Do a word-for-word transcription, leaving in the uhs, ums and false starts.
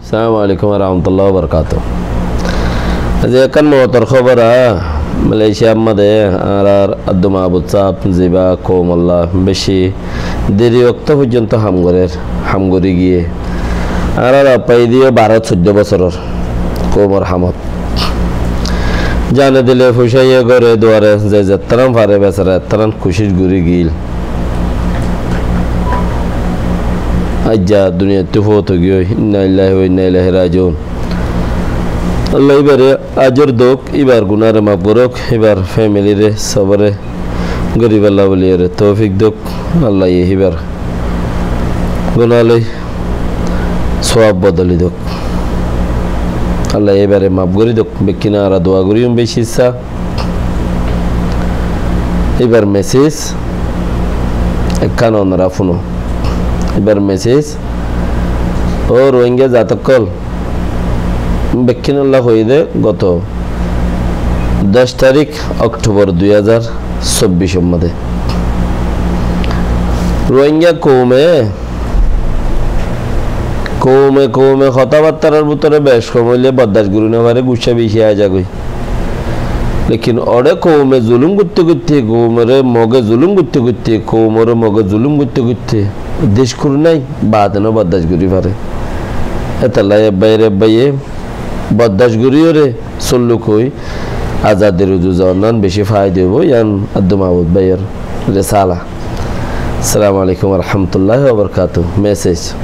Assalamu alaikum warahmatullahi wabarakatuh. Aijja ekkán moutor hóbor, a, Malaysia mazé añárar Abdul Mabud sáb ziba koumolla beci deri októ foijjonto ham gorér, ham gorí giyé. Añárar appa ediyó baró soiddó bosóror koumor hamot. Zane dile fucaiye góre duare ze zettarán fare besara ettarán kucíc gorí giyíl. Aijja duniyaittú fout ói giyói. Inna lillahi wa inna ilaihi rajiun. Allah íbare ajor douk, íbar gunáre maf gorók, íbar femilire sobore goríballa boliyóre toufik douk. Allaye íbar guná loi sóab bodoli douk. Allaye íbare maf gorí douk. Bekkín añára dua goríyum beci issá. Íbar meséj ekkán onora fúno. Íbar meséj, ó Rohingya zat ókkol, bekkínolla hoiyé dé goto doc tarík Okthobor dui házar sóbbic or mazé. Rohingya koume, koume, koume hotábattar bútore bec hom óile bordac gorí no fare, guccá beci ai zagói. Lekin óre koume zulum goitté goitté, koumore Moge zulum goitté goitté, koumore Moge zulum goitté goitté, dec kuri nai, bade no bordac gorí fare. Étalla ek báiye ek báiye bordac goríyore solluk ói azadir uzu zon nan beci faida óibo, yián Abdul Mabud báiyor risala. Assalamu alaikum warahmatullahi wabarakatuh. Meséj.